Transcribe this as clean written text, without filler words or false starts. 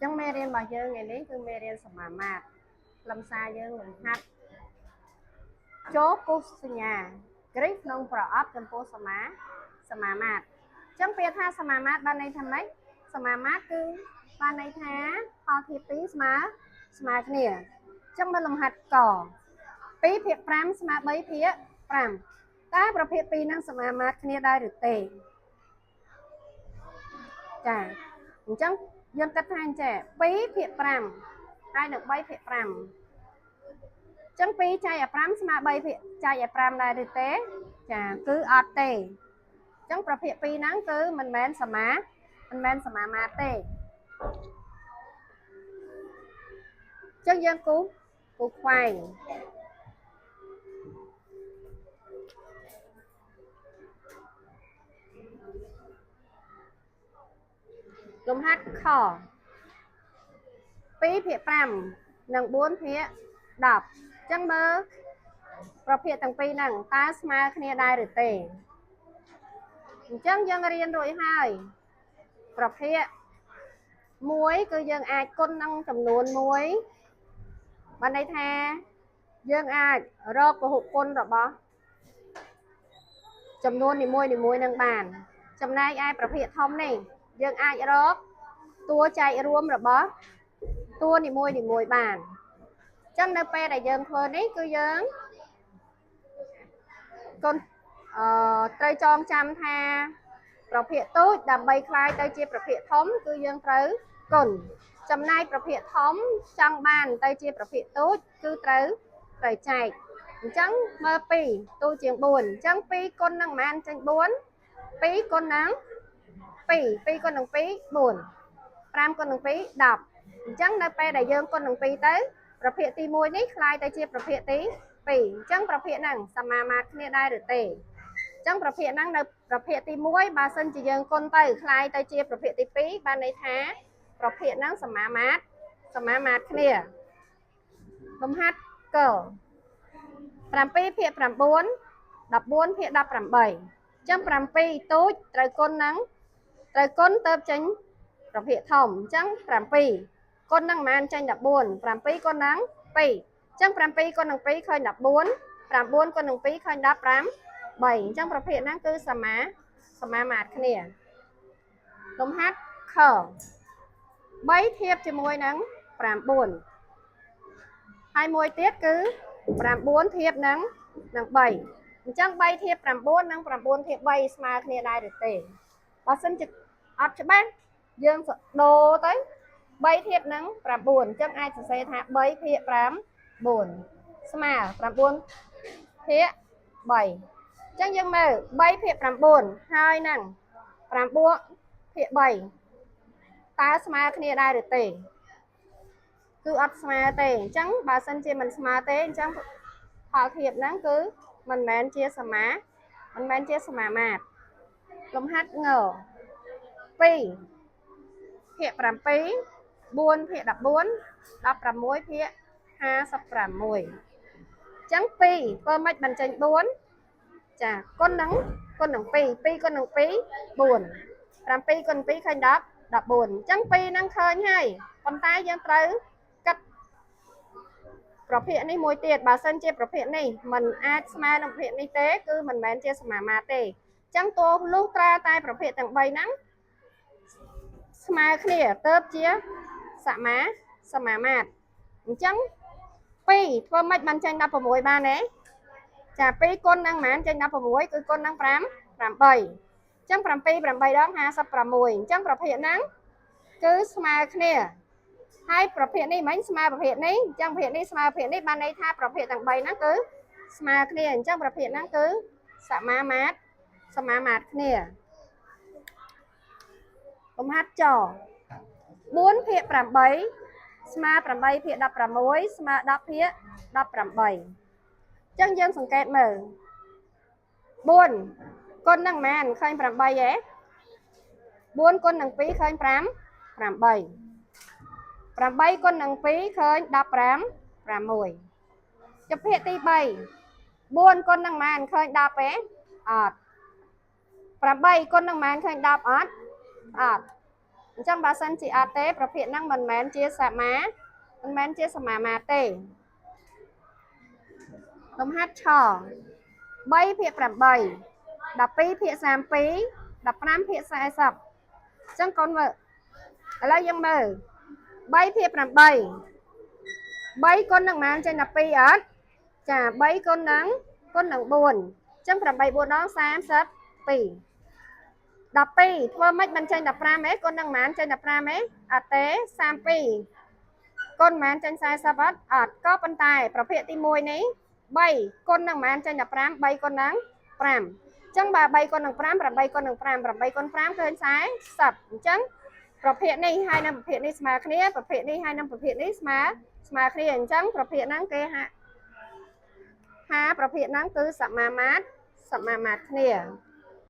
ចឹងមេរៀនរបស់យើងថ្ងៃនេះគឺមេរៀនសមាមាត្រខ្លឹមសារយើងលំហាត់ចូលគូសសញ្ញាគ្រីសក្នុងប្រអប់ចំពោះសមាមាត្រអញ្ចឹងពាក្យថាសមាមាត្របានន័យថាម៉េចសមាមាត្រគឺបានន័យថាផលធៀបពីរស្មើគ្នាអញ្ចឹងមើលលំហាត់ក2/5ស្មើ3/5តើប្រភេទពីរហ្នឹងសមាមាត្រគ្នាដែរឬទេចាអញ្ចឹងយើងគិតថាអញ្ចេះ2/5ហើយនឹង3/5អញ្ចឹង2ចែកឲ្យ5ស្មើ3ចែកឲ្យ5ដែរឬទេចាគឺអត់ទេអញ្ចឹងប្រភេទពីរហ្នឹងគឺមិនមែនសមាមាត្រទេអញ្ចឹងយើងគូខ្វែងលំហាត់ខ2/5និង4/10អញ្ចឹងមើលប្រភេទទាំងពីរហ្នឹងតើស្មើគ្នាដែរឬទេអញ្ចឹងយើងរៀនរួចហើយប្រភេទមួយគឺយើងអាចគុណនឹងចំនួនមួយបានន័យថាយើងអាចរកពហុគុណរបស់ចំនួននីមួយៗនឹងបានចំណែកឯប្រភេទធំនេះយើងអាចរកតួចែករួមរបស់តួនីមួយៗបានអញ្ចឹងនៅពេលដែលយើងធ្វើនេះគឺយើងកូនត្រូវចងចាំថាប្រភេទតូចដើម្បីក្លាយទៅជាប្រភេទធំគឺយើងត្រូវគុណចំណែកប្រភេទធំចង់បានទៅជាប្រភេទតូចគឺត្រូវចែកអញ្ចឹងមើល2តូចជាង4អញ្ចឹង2គុណនឹងប៉ុន្មានចេញ4 2គុណនឹង2 2គុណនឹង2 4 5គុណនឹង2 10អញ្ចឹងនៅពេលដែលយើងគុណនឹង2ទៅប្រភេទទី1នេះក្លាយទៅជាប្រភេទទី2អញ្ចឹងប្រភេទហ្នឹងសមាមាត្រគ្នាដែរឬទេអញ្ចឹងប្រភេទហ្នឹងនៅប្រភេទទី1បើសិនជាយើងគុណទៅក្លាយទៅជាប្រភេទទី2បានន័យថាប្រភេទហ្នឹងសមាមាត្រគ្នាលំហាត់ក7/9 14/18អញ្ចឹង7តូចត្រូវគុណនឹងត្រូវគុណទៅចេញប្រភេទធំអញ្ចឹង7គុណនឹងប៉ុន្មានចេញ14 7គុណនឹង2អញ្ចឹង7គុណនឹង2ឃើញ14 9គុណនឹង2ឃើញ15 3អញ្ចឹងប្រភេទហ្នឹងគឺសមាមាត្រគ្នាលំហាត់ខ3ធៀបជាមួយនឹង9ហើយមួយទៀតគឺ9ធៀបនឹង3អញ្ចឹង3ធៀប9និង9ធៀប3ស្មើគ្នាដែរឬទេបើសិនជាអត់ច្បាស់យើងដូរទៅ3ធៀបនឹង9អញ្ចឹងអាចសរសេរថា3/9ស្មើ9/3អញ្ចឹងយើងមើល3/9ហើយនឹង9/3តើស្មើគ្នាដែរឬទេគឺអត់ស្មើទេអញ្ចឹងបើសិនជាមិនស្មើទេអញ្ចឹងផលធៀបហ្នឹងគឺមិនមែនជាសមាមាត្រលំហាត់ង2/7 4/14 16/56អញ្ចឹង2ធ្វើម៉េចបញ្ចេញ4ចាគុណនឹង2 2គុណនឹង2 4 7គុណ2ឃើញ10 14អញ្ចឹង2ហ្នឹងឃើញហើយប៉ុន្តែយើងត្រូវគិតប្រភេទនេះមួយទៀតបើសិនជាប្រភេទនេះมันអាចស្មើនឹងប្រភេទនេះទេគឺមិនមែនជាសមាមាត្រទេអញ្ចឹងតួលុះត្រាតែប្រភេទទាំង3ហ្នឹងស្មើគ្នាទៅជាសមាមាត្រអញ្ចឹង2ធ្វើម៉េចបានចេញ16បានទេចា2គុណនឹងប៉ុន្មានចេញ16គឺគុណនឹង5 8អញ្ចឹង7 8ដង56អញ្ចឹងប្រភេទហ្នឹងគឺស្មើគ្នាហើយប្រភេទនេះមិញស្មើប្រភេទនេះអញ្ចឹងប្រភេទនេះស្មើប្រភេទនេះបានន័យថាប្រភេទទាំង3ហ្នឹងគឺស្មើគ្នាអញ្ចឹងប្រភេទហ្នឹងគឺសមាមាត្រគ្នាលំហាត់ច4/8ស្មើ8/16ស្មើ10/18អញ្ចឹងយើងសង្កេតមើល4គុណនឹងប៉ុន្មានឃើញ8ហ៎4គុណនឹង2ឃើញ5 8 8គុណនឹង2ឃើញ15 6ចភាគទី3 4គុណនឹងប៉ុន្មានឃើញ10ទេអត់8គុណនឹងប៉ុន្មានឃើញ10អត់អត់ អញ្ចឹងបើសិនជាអត់ទេប្រភេទហ្នឹងមិនមែនជាសមាមិនមែនជាសមាមាត្រទេលំហាត់ឆ3ភាគ8 12ភាគ32 15ភាគ40អញ្ចឹងកូនមើលឥឡូវយើងមើល3ភាគ8 3គុណនឹងប៉ុន្មានចេញ12អត់ចា3គុណនឹងគុណនឹង4អញ្ចឹង8 4ដង32 12ធ្វើម៉េចមិនចេញ15ហ៎គុណនឹងប៉ុន្មានចេញ15ហ៎អត់ទេ32គុណប៉ុន្មានចេញ40អត់អត់ក៏ប៉ុន្តែប្រភេទទី1នេះ3គុណនឹងប៉ុន្មានចេញ15 3គុណនឹង5អញ្ចឹងបើ3គុណនឹង5 8គុណនឹង5 8គុណ5ឃើញ40អញ្ចឹងប្រភេទនេះហើយនឹងប្រភេទនេះស្មើគ្នាប្រភេទនេះហើយនឹងប្រភេទនេះស្មើស្មើគ្នាអញ្ចឹងប្រភេទហ្នឹងគេហាក់ហាប្រភេទហ្នឹងគឺសមាមាត្រសមាមាត្រគ្នា។